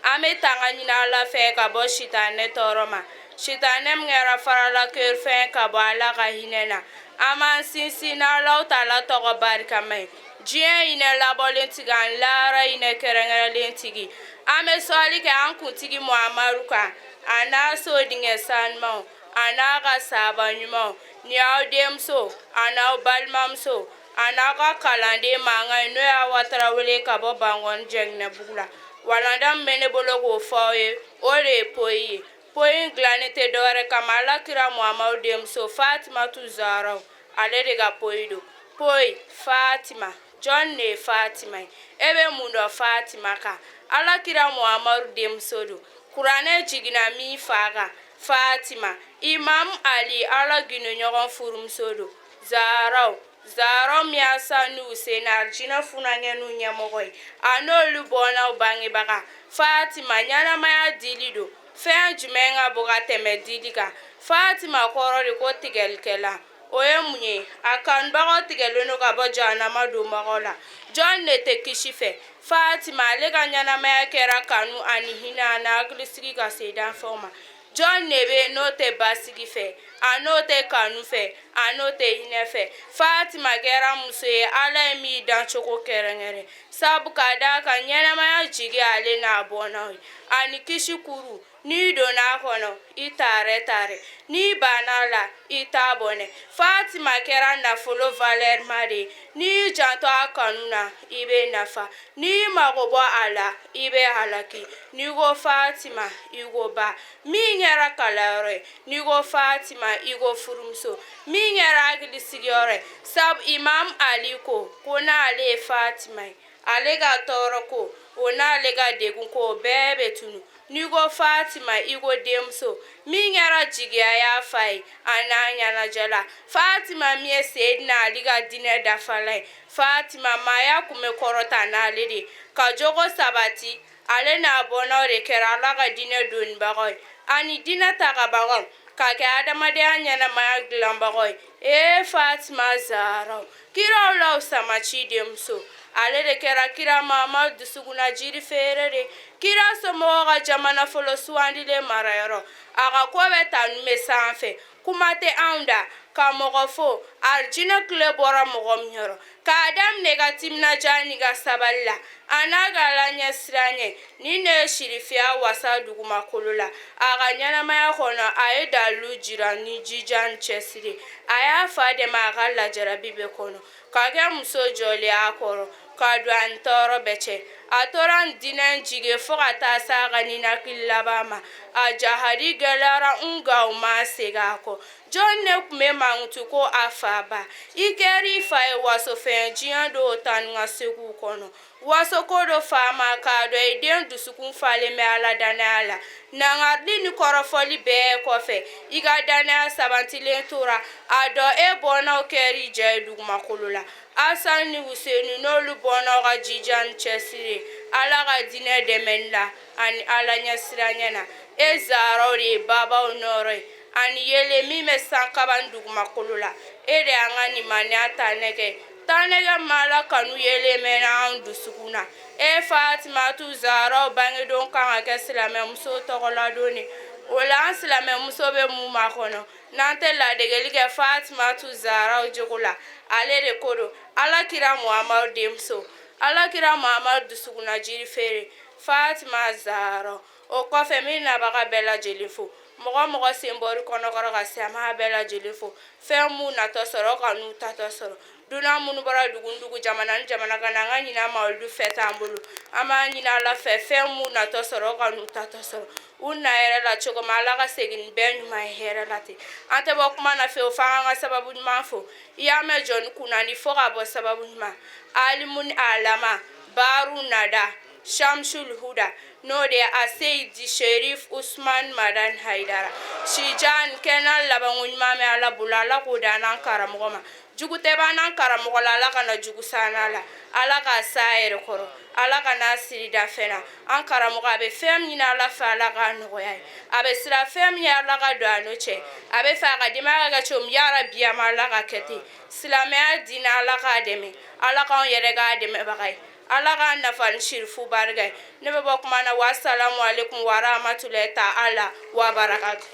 An bɛ tanga ɲini Ala fɛ ka bɔ sitanɛ tɔɔrɔ ma. Sitanɛ min kɛra farala kerefɛn ka bɔ Ala ka hinɛ na. An b'an sinsin n'Alahu taala tɔgɔ barikama ye. Diɲɛ hinɛ labɔlen tigi ani lahara hinɛ kɛrɛnkɛrɛnlen tigi. An bɛ sɔli kɛ an kuntigi Muhamadu kan a n'a sodenkɛ sanumanw a n'a ka sahaba ɲumanw ni aw denmuso a n'aw balimamuso a n'aw ka kalanden mankan ye n'o ye Awa Tarawele ka bɔ Bankɔni Jɛginɛbugu la. Walanda min bɛ ne bolo k'o fɔ aw ye o de ye poyi ye. Poyi in dilannen tɛ dɔwɛrɛ kama Ala kira Muhamadu denmuso Fatimatu Zaharaw ale de ka poyi don. Poyi Fatima jɔn de ye Fatima ye? E bɛ mun dɔn Fatima kan? Ala kira Muhamadu denmuso don. Kuranɛ jiginna min fa kan Fatima Imam Ali Ala gindoɲɔgɔn furumuso don. Zaharaw Zaharaw min Hasan ni Hussein arijinɛ funankɛninw ɲɛmɔgɔ ye a n'olu bɔnnaw bangebaga Fatima ɲɛnamaya dili don. Fɛn jumɛn ka bon ka tɛmɛ dili kan? Fatima kɔrɔ de ko tigɛlikɛla. O ye mun ye? A kanubagaw tigɛlen don ka bɔ jahanama donbagaw la. Jɔn de tɛ kisi fɛ? Fatima ale ka ɲɛnamaya kɛra kanu ani hinɛ ani hakilisigi ka se danfɛnw ma. Jɔn de bɛ yen n'o tɛ basigi fɛ, a n'o tɛ kanu fɛ, a n'o tɛ hinɛ fɛ? Fatima kɛra muso ye Ala ye min dancogo kɛrɛnkɛrɛn, sabu ka d'a kan ɲɛnamaya jigi ale n'a bɔnnaw ye ani kisi kuru. N'i donna a kɔnɔ i taarɛ taarɛ, n'i banna a la i t'a bɔnɛ. Fatima kɛra nafolo valeur ma de ye. N'i y'i janto a kanu na i bɛ nafa, n'i mago bɔ a la i bɛ halaki. N'i ko Fatima i ko ba min kɛra kalanyɔrɔ ye, n'i ko Fatima i ko furumuso min kɛra hakili sigiyɔrɔ ye, sabu Imam Ali ko ko n'ale ye Fatima ye, ale ka tɔɔrɔ ko o n'ale ka degun ko o bɛɛ bɛ tunu. N'i ko Fatima i ko denmuso min kɛra jigiya y'a fa ye a n'a ɲɛnajɛla. Fatima min ye Seydina Ali ka diinɛ dafala ye. Fatima maaya kun bɛ kɔrɔta n'ale de ye ka jogo sabati. Ale n'a bɔnnaw de kɛra Ala ka diinɛ donibagaw ye ani diinɛ tagabagaw ka kɛ adamadenya ɲɛnamaya dilanbagaw ye. Ee Fatima Zaharaw, kiraw la samaci denmuso, ale de kɛra kira Mahamadu dusukunna jiri feere de, kira somɔgɔw ka jamana fɔlɔ sugandilen marayɔrɔ. A ka ko bɛɛ tanu bɛ sanfɛ, kuma tɛ anw da ka mɔgɔ fo arijinɛ kile bɔra mɔgɔ min yɔrɔ, k'a daminɛ ka timinadiya ni ka sabali la a n'a ka Ala ɲɛsiran ɲɛ. Nin de ye sirifiya wasa dugumakolo la. A ka ɲɛnamaya kɔnɔ a ye dalilu jira ni jija ni cɛsiri. A y'a fa dɛmɛ a ka lajarabi bɛɛ kɔnɔ, ka kɛ muso jɔlen a kɔrɔ ka don a ni tɔɔrɔ bɛɛ cɛ. A tora nin diinɛ in jigi fo ka taa se a ka ninakili laban ma. A jahadi gɛlɛyara nka u ma segin a kɔ. Jɔn de tun bɛ mankutu ko a fa ba? I kɛra i fa ye wasofɛn diɲɛ don taa ni ka seginw kɔnɔ. Waso ko don fa ma k'a dɔn i den dusukun falen bɛ Ala dannaya la. Nangarili ni kɔrɔfɔli bɛɛ kɔfɛ, i ka dannaya sabatilen tora a dɔn e bɔnnaw kɛra i jɛ ye dugumakolo la. Asan ni Huseni n'olu bɔnnaw ka jija ni cɛsiri ye Ala ka diinɛ dɛmɛni la ani Ala ɲɛsiranɲɛ na. E Zaharaw de ye babaw nɔɔrɔ ye ani yeelen min bɛ sankaba ni dugumakolo la. E de y'an ka limaniya taanɛ kɛ. Taanɛkɛ ma Ala kanu yeelen mɛnna an dusukun na. E Fatimatu Zaharaw bangedon kan ka kɛ silamɛmuso tɔgɔladon de. O la an silamɛmuso bɛ mun makɔnɔ n'an tɛ ladegeli kɛ Fatimatu Zaharaw jogo la? Ale de ko don Ala kira Muhamadu denmuso, Ala kira Muhamadu dusukunna jiri feere Fatima Zaharaw. O kɔfɛ n bɛ nabaga bɛɛ lajɛlen fo. Mɔgɔ mɔgɔ sen bɔri kɔnɔkɔrɔ ka se, an b'a bɛɛ lajɛlen fo. Fɛn m'u natɔ sɔrɔ ka n'u tatɔ sɔrɔ. Dunan minnu bɔra dugu ni dugu, jamana ni jamana ka na an ka ɲinan mawuludu fɛti an bolo, an b'a ɲini Ala fɛ fɛn m'u natɔ sɔrɔ ka n'u tatɔ sɔrɔ. U na hɛrɛ la cogo min, Ala ka segin ni bɛɛ ɲuman ye hɛrɛ la ten. An tɛ bɔ kuma na fewu fo an ka sababu ɲuman fo. I y'a mɛn jɔnni kunnandi fo ka bɔ sababu ɲuman. Alimu ni alama, baaru nada. Shamsul Huda, n'o de ye Aseyidi Sherif Usman Madan Hayidara. Sijan kɛnɛ labanko ɲuman bɛ Ala bolo, Ala k'o d'an n'an karamɔgɔ ma. Jugu tɛ b'an n'an karamɔgɔ la, Ala kana jugu s'an n'a la, Ala k'a s'a yɛrɛ kɔrɔ, Ala kana siri da fɛn na. An karamɔgɔ a bɛ fɛn min ɲini Ala fɛ, Ala k'a nɔgɔya ye. A bɛ siran fɛn min ɲɛ, Ala ka don a n'o cɛ. A bɛ fɛ a ka denbaya ka kɛ cogo min, yarabi a ma Ala ka kɛ ten. Silamɛya diinɛ, Ala k'a dɛmɛ, Ala k'anw yɛrɛ k'a dɛmɛbaga ye, Ala k'an nafa ni sirifu barika ye. Ne bɛ bɔ kuma na, wa salamu aleykum wa rahmatulahi ta'ala wa barakatu.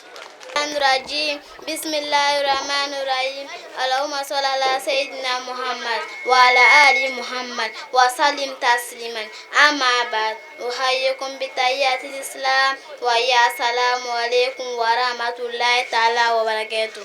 Rajim bismillahirrahmanirrahim Allahumma salli ala sayyidina Muhammad wa ala ali Muhammad wa sallim tasliman amma ba'd uhayyikum bi tahiyyatil islam wa ya assalamu alaikum wa rahmatullahi ta'ala wa barakatuh.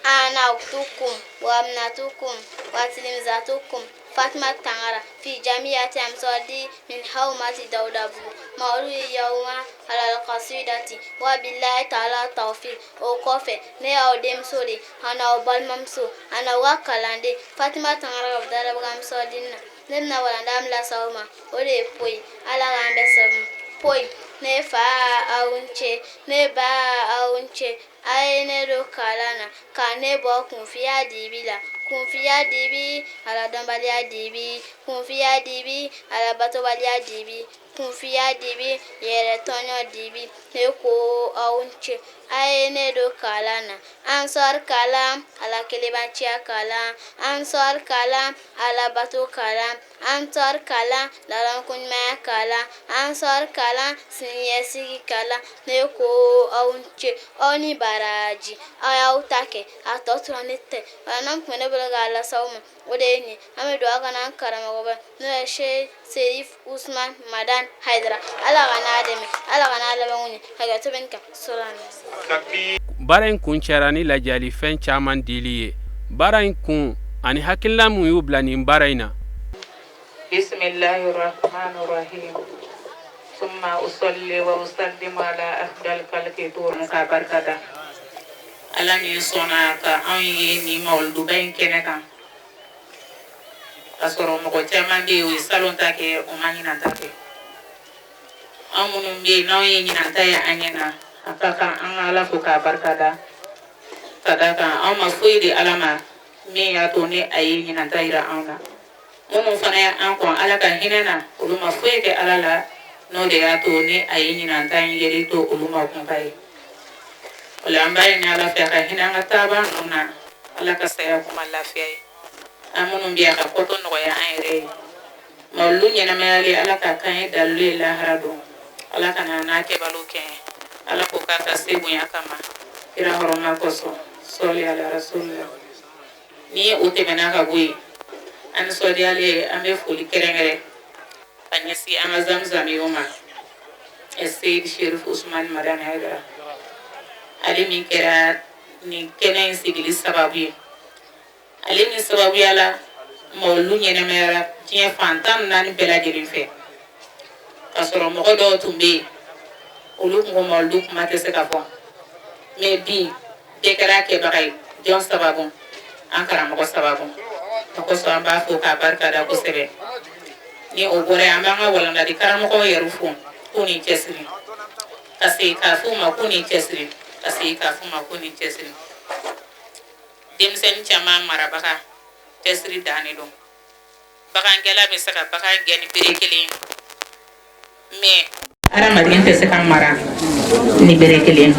Ana uktukum wa abnatukum wa tilmizatukum Fatma Tangara fi jamiyati Amsadi min hawmati Dawdabu mawludi yawma ala alqasidati wa billahi ta'ala tawfiq. O kɔfɛ, ne y'aw denmuso de, a n'aw balimamuso, a n'aw ka kalanden Fatima Tangara ka bɔ Dawudabugu Amsadi na. Ne bɛna walanda min lase aw ma, o de ye poyi. Ala k'an bɛɛ sababu poyi. Ne fa, aw ni ce. Ne ba, aw ni ce. A ye ne don kalan na ka ne bɔ kunfiya dibi la. Kunfiya dibi, ala dɔnbaliya dibi. Kunfiya dibi, ala batobaliya dibi. Kunfiya dibi, yɛrɛ tɔɲɔ dibi. Ne ko aw ni ce. A ye ne don kalan na. Ansar kalan, ala kelebanciya kalan. Ansar kalan, ala bato kalan. Ansar kalan, lalankoɲumanya kalan. Ansar kalan, siniɲɛsigi kalan. Ne ko aw ni ce, aw ni baraji. Aw y'aw ta kɛ, a tɔ tora ne tɛ. Walanda min tun bɛ ne bolo k'a lase aw ma, o de ye nin ye. An bɛ dugawu kɛ n'an karamɔgɔba, n'o ye Sheikh Serif Usman Madan Hayidara. Ala ka n'a dɛmɛ, Ala ka n'a labanko ɲɛ. Hakɛto bɛ nin kan. Baara in kuncɛra ni lajɛlifɛn caman dili ye. Baara in kun ani hakilina min y'u bila nin baara in na. Bisimilahi rahmani rahim summa usalli wa usallimu ala afdal khalqi turun ka barika da Ala min sɔnna ka anw ye nin mawuluduba in kɛnɛ kan, k'a sɔrɔ mɔgɔ caman bɛ yen, o ye salon ta kɛ, o ma ɲinan ta kɛ. Anw minnu bɛ yen n'anw ye ɲinan ta ye an ɲɛ na, a ka kan an ka Ala fo k'a barika da, ka d'a kan anw ma foyi di Ala ma min y'a to ni a ye ɲinan ta yira anw na. Minnu fana ye an kɔn, Ala ka hinɛ na, olu ma foyi kɛ Ala la n'o de y'a to ni a ye ɲinan ta in yeli to olu ma kunba ye. O la, an b'a ɲini Ala fɛ a ka hinɛ an ka taabaa ninnu na, Ala ka saya kuma lafiya ye. An minnu bɛ yan, ka kɔtɔ nɔgɔya an yɛrɛ ye. Mawulu ɲɛnamayali, Ala ka kan ye dalilu ye lahara don. Ala ka na n'a kɛbaliw kɛɲɛ. Ala ko k'a ka se bonya kama, kira hɔrɔma kosɔn, sɔli ala rasulila. Ni o tɛmɛna ka bɔ yen, an nisɔndiyalen, an bɛ foli kɛrɛnkɛrɛn ka ɲɛsin an ka zamzamiw ma, Seyidi Sherif Usman Madani Hayidara, ale min kɛra nin kɛnɛ in sigili sababu ye, ale min sababuya la mawulu ɲɛnɛmayara diɲɛ fan 14 bɛɛ lajɛlen fɛ, k'a sɔrɔ mɔgɔ dɔw tun bɛ yen, olu tun ko mawulu kuma tɛ se ka fɔ. Mais bi, bɛɛ kɛra kɛbaga ye. Jɔn sababu? An karamɔgɔ sababu. O kosɔn, an b'a fo k'a barika da kosɛbɛ. Ni o bɔra yen, an b'an ka walandadi karamɔgɔw yɛrɛ fo k'u ni cɛsiri, ka segin k'a f'u ma k'u ni cɛsiri, ka segin k'a f'u ma k'u ni cɛsiri. Denmisɛnnin caman marabaga, cɛsiri dannen don. Bagangɛla bɛ se ka bagan gɛn ni bere kelen, mais hadamaden tɛ se ka mara ni bere kelen.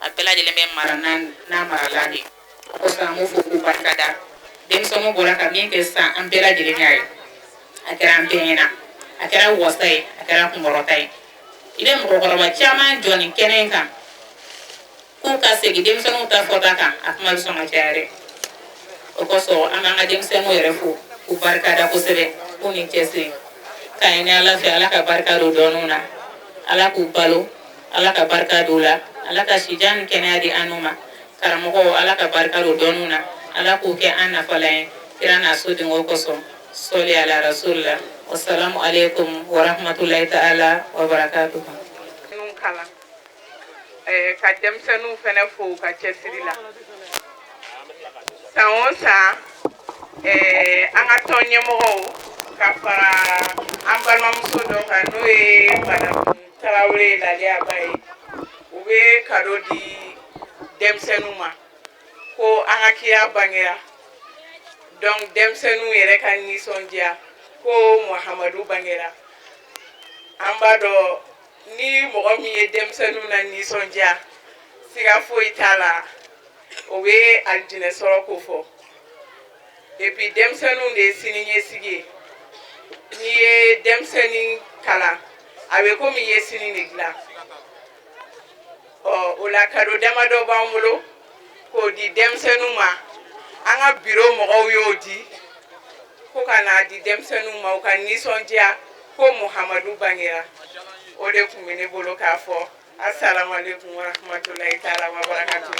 A bɛɛ lajɛlen bɛ mara n'a marala de. O kosɔn, an b'u fo k'u barika da. Denmisɛnninw bɔra ka min kɛ sisan, an bɛɛ lajɛlen y'a ye, a kɛra an bɛɛ ɲɛna, a kɛra wasa ye, a kɛra kunkɔrɔta ye. I bɛ mɔgɔkɔrɔba caman jɔ nin kɛnɛ in kan k'u ka segin denmisɛnninw ta fɔta kan, a kuma bɛ sɔn ka caya dɛ. O kosɔn, an b'an ka denmisɛnninw yɛrɛ fo k'u barika da kosɛbɛ, k'u ni cɛsiri, k'a ɲini Ala fɛ, Ala ka barika don dɔɔninw na, Ala k'u balo, Ala ka barika don u la, Ala ka sijan ni kɛnɛya di an n'u ma. Karamɔgɔw, Ala ka barika don dɔɔninw na, Ala k'u kɛ an nafalan ye kira n'a sodenw kosɔn, sɔli ala rasulila. Wasalamu aleykum warahmatulahi ta'ala wa barakatuhu. Kalan ka denmisɛnninw fɛnɛ fo u ka cɛsiri la. San o san, an ka tɔn ɲɛmɔgɔw ka fara an balima fa, n'o ye Madame Tarawele Laliya ba ye, u bɛ cadeau di denmisɛnninw ma ko an ka kira bangera. Donc denmisɛnninw yɛrɛ ka nisɔndiya ko Muhamadu bangera. An b'a dɔn, ni mɔgɔ min ye denmisɛnninw na nisɔndiya, siga foyi t'a la, o bɛ alijinɛ sɔrɔ ko fɔ. Et puis denmisɛnninw de ye sini ɲɛsigi ye. N'i ye denmisɛnnin kalan, a bɛ komi i ye sini de dilan. Ɔ, o la cadeau damadɔ b'an bolo k'o di denmisɛnninw ma. An ka biro mɔgɔw y'o di ko ka n'a di denmisɛnninw ma, u ka nisɔndiya ko Muhamadu bangera. O de tun bɛ ne bolo k'a fɔ. Asalaamaaleykum wa rahmatulahi taala wa barakatuh.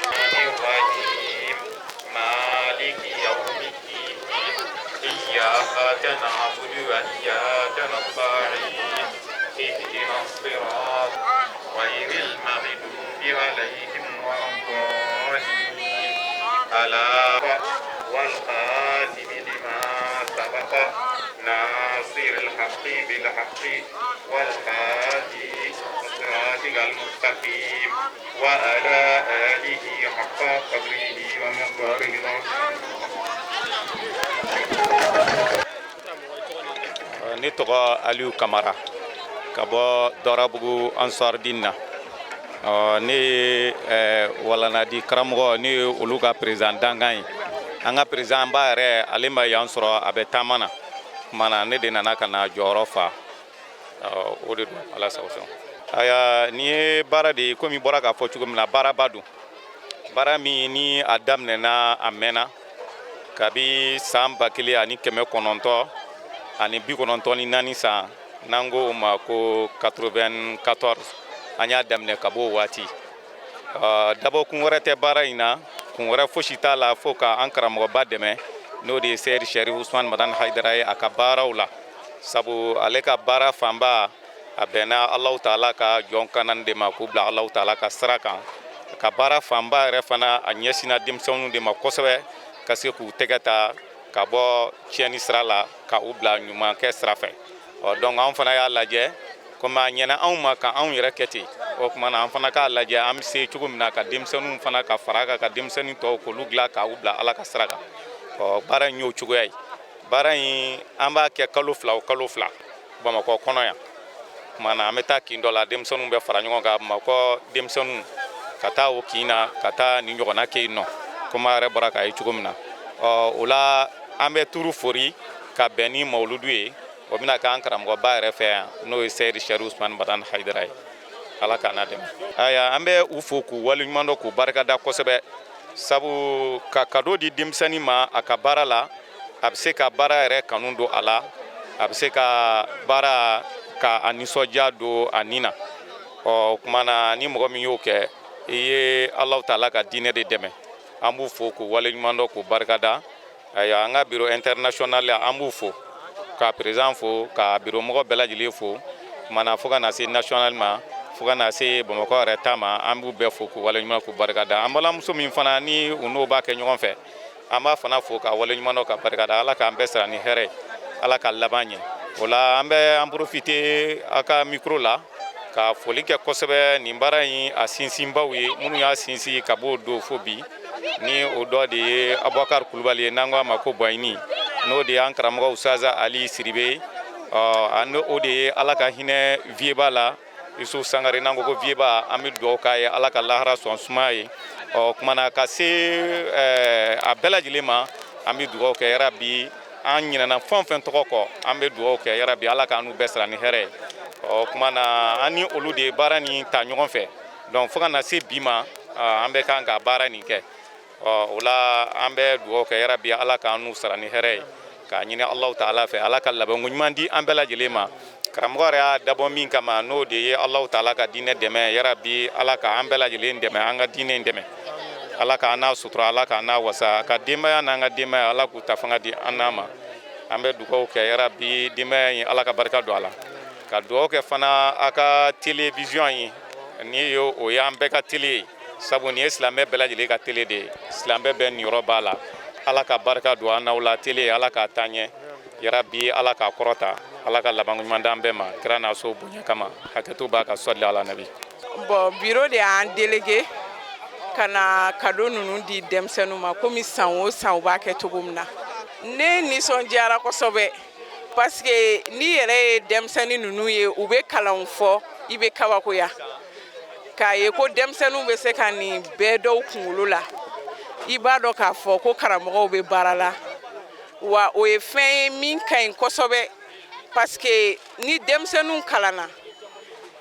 الرحيم مالك يوم الدين إياك نعبد وإياك نستعين اهدنا الصراط غير المغضوب عليهم ولا الضالين. ألا والخاتم لما سبق ناصر الحق بالحق والهادي صراطك المستقيم وعلى آله حق قدره ومقداره العظيم. Ne tɔgɔ Aliyu Kamara ka bɔ Dɔrabugu Ansardin na. Ne ye walanadi karamɔgɔ, ne ye olu ka président dankan ye. An ka président ba yɛrɛ, ale ma yan sɔrɔ, a bɛ taama na. Tuma na ne de nana ka na jɔyɔrɔ fa. O de don, Ala sago sɔn. Aya, nin ye baara de ye, komi i bɔra k'a fɔ cogo min na, baaraba don, baara min ni a daminɛna a mɛnna, kabi san 1994 san, n'an ko o ma ko 94, an y'a daminɛ. Ka b'o waati, dabɔkun wɛrɛ tɛ baara in na, kun wɛrɛ fosi t'a la, fo ka an karamɔgɔba dɛmɛ, n'o de ye Seyidi Sɛrifu Usman Madani Hayidara ye, a ka baaraw la, sabu ale ka baara fanba a bɛnna Alahu Taala ka jɔn kanani de ma, k'u bila Alahu Taala ka sira kan. Ka baara fanba yɛrɛ fana, a ɲɛsinna denmisɛnninw de ma kosɛbɛ, ka se k'u tɛgɛ ta ka bɔ tiɲɛni sira la, ka u bila ɲumankɛ sira fɛ. Ɔ, donc an fana y'a lajɛ, komi a ɲɛna anw ma ka anw yɛrɛ kɛ ten, o tuma na an fana k'a lajɛ an bɛ se cogo min na ka denmisɛnninw fana ka fara kan, ka denmisɛnnin tɔw k'olu dilan, k'u bila Ala ka sira kan. Ɔ, baara in y'o cogoya ye. Baara in, an b'a kɛ kalo 2 o kalo 2 Bamakɔ kɔnɔ yan. Tuma na an bɛ taa kin dɔ la, denmisɛnninw bɛ fara ɲɔgɔn kan, Bamakɔ denmisɛnninw, ka taa o kin na, ka taa nin ɲɔgɔnna kɛ yen nɔ, komi a yɛrɛ bɔra k'a ye cogo min na. Ɔ, o la an bɛ turu fori ka bɛn ni mawuludu ye. O bɛna k'an karamɔgɔba yɛrɛ fɛ yan, n'o ye Seyidi Sɛrifu Usumani Madani Hayidara ye. Ala k'an n'a dɛmɛ. Aya, an bɛ u fo k'u waleɲuman dɔn, k'u barikada kosɛbɛ, sabu ka cadeau di denmisɛnnin ma a ka baara la, a bɛ se ka baara yɛrɛ kanu don a la, a bɛ se ka baara ka a nisɔndiya don a nin na. Ɔ, o tuma na ni mɔgɔ min y'o kɛ, i ye Alahu Taala ka diinɛ de dɛmɛ. An b'u fo k'u waleɲuman dɔn, k'u barikada. Ayiwa, an ka bureau international, an b'u fo, ka président fo, ka bureau mɔgɔ bɛɛ lajɛlen fo, kumana fo ka na se national ma, fo ka na se Bamakɔ yɛrɛ ta ma. An b'u bɛɛ fo k'u waleɲuman, k'u barikada. An balimamuso min fana ni u n'o b'a kɛ ɲɔgɔn fɛ, an b'a fana fo ka waleɲuman dɔn, ka barikada. Ala k'an bɛɛ sara ni hɛrɛ ye, Ala ka laban ɲɛ. O la an bɛ an profiter a ka micro la ka foli kɛ kosɛbɛ nin baara in a sinsinbaw ye, minnu y'a sinsin ka b'o don fo bi, ni o dɔ de ye Abubakar Kulubali ye, n'an ko a ma ko Bɔyini, n'o de y'an karamɔgɔ Usaza Ali Siribe. Ɔ, ani o de ye, Ala ka hinɛ vieba la, Yusuf Sangare, n'an ko ko vieba, an bɛ dugawu k'a ye, Ala ka lahara sɔn suma ye. Ɔ, kumana ka se a bɛɛ lajɛlen ma, an bɛ dugawu kɛ yarabi. An ɲinɛna fɛn o fɛn tɔgɔ kɔ, an bɛ dugawu kɛ yarabi, Ala k'an n'u bɛɛ sara ni hɛrɛ ye. Ɔ, kuma na an ni olu de ye baara nin ta ɲɔgɔn fɛ, donc fo ka na se bi ma, an bɛ kan ka baara nin kɛ. Ɔ, o la an bɛ dugawu kɛ yarabi, Ala k'an n'u sara ni hɛrɛ ye, k'a ɲini Alahu Taala fɛ, Ala ka labanko ɲuman di an bɛɛ lajɛlen ma. Karamɔgɔ yɛrɛ y'a dabɔ min kama, n'o de ye Alahu Taala ka diinɛ dɛmɛ, yarabi Ala ka an bɛɛ lajɛlen dɛmɛ, an ka diinɛ in dɛmɛ. Ala k'an n'a sutura, Ala k'an n'a wasa, ka denbaya n'an ka denbaya, Ala k'u ta fanga di an n'a ma. An bɛ dugawu kɛ yarabi, denbaya in, Ala ka barika don a la. Ka dugawu kɛ fana a ka télévision ye, ni ye o y'an bɛɛ ka télé ye, sabu nin ye silamɛ bɛɛ lajɛlen ka télé de ye, silamɛ bɛɛ niyɔrɔ b'a la. Ala ka barika don an n'aw la. Télé, Ala k'a taa ɲɛ yarabi, Ala k'a kɔrɔta. Ala ka labanko ɲuman d'an bɛɛ ma, kira n'a so bonya kama. Hakɛto b'a ka sɔli ala nabi. Bon, bureau de y'an délégué ka na cadeau ninnu di denmisɛnninw ma, komi san o san u b'a kɛ cogo min na. Ne nisɔndiyara kosɛbɛ, parce que n'i yɛrɛ ye denmisɛnnin ninnu ye, u bɛ kalanw fɔ, i bɛ kabakoya k'a ye ko denmisɛnninw bɛ se ka nin bɛɛ dɔw kunkolo la. I b'a dɔn k'a fɔ ko karamɔgɔw bɛ baara la wa. O ye fɛn ye min ka ɲi kosɛbɛ, parce que ni denmisɛnninw kalanna,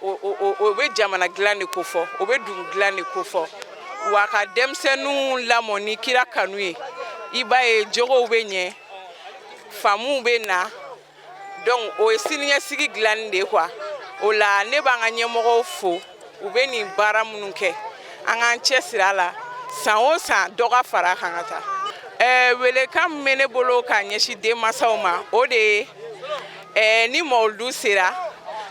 o bɛ jamana dilan de kofɔ, o bɛ dugu dilan de kofɔ. Wa ka denmisɛnninw lamɔ ni kira kanu ye, i b'a ye jogow bɛ ɲɛ, faamuw bɛ na. Donc o ye siniɲɛsigi dilanni de ye quoi. O la, ne b'an ka ɲɛmɔgɔw fo, u bɛ nin baara minnu kɛ. An k'an cɛsiri a la, san o san dɔ ka fara a kan ka taa. Welekan min bɛ ne bolo k'a ɲɛsin denmansaw ma, o de ye ni mawuludu sera,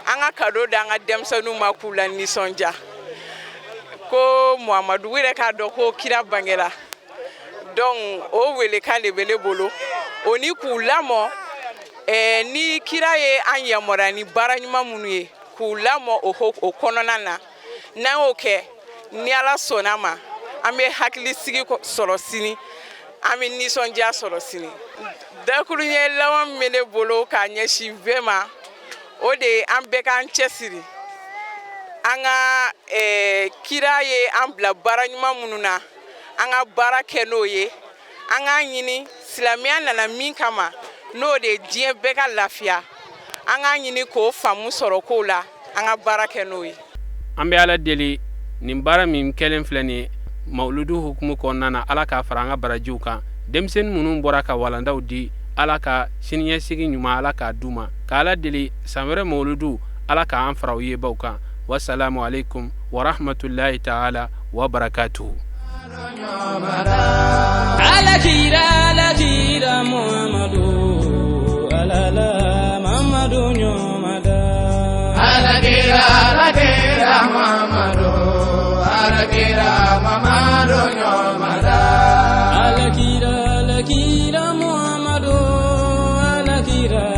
an ka cadeau d'an ka denmisɛnninw ma k'u la nisɔndiya ko Muhamadu, u yɛrɛ k'a dɔn ko kira bangera. Donc o welekan de bɛ ne bolo, o ni k'u lamɔ ni kira ye an yamaruya ni baara ɲuman minnu ye, k'u lamɔ o kɔnɔna na. N'an y'o kɛ, ni Ala sɔnna ma, an bɛ hakilisigi sɔrɔ sini, an bɛ nisɔndiya sɔrɔ sini. Dakuruɲɛ laban min bɛ ne bolo k'a ɲɛsin bɛɛ ma, o de ye an bɛɛ k'an cɛsiri. An ka kira ye an bila baara ɲuman minnu na, an ka baara kɛ n'o ye. An k'a ɲini, silamɛya nana min kama, n'o de ye diɲɛ bɛɛ ka lafiya, an k'a ɲini k'o faamu sɔrɔ kow la, an ka baara kɛ n'o ye. An bɛ Ala deli, nin baara min kɛlen filɛ nin ye mawuludu hukumu kɔnɔna na, Ala k'a fara an ka barajiw kan. Denmisɛnnin minnu bɔra ka walandaw di, Ala ka siniɲɛsigi ɲuman, Ala k'a d'u ma. Ka Ala deli, san wɛrɛ mawuludu, Ala k'an fara u yebaw kan. Wasalamu alaikum warahmatullahi taala wa barakatuhu. Alakira, alakira Muhammadu, alala Mamadu ɲɔmada. Alakira, alakira Muhammadu, alakira Mamadu ɲɔmada. Alakira, alakira Muhammadu, alakira.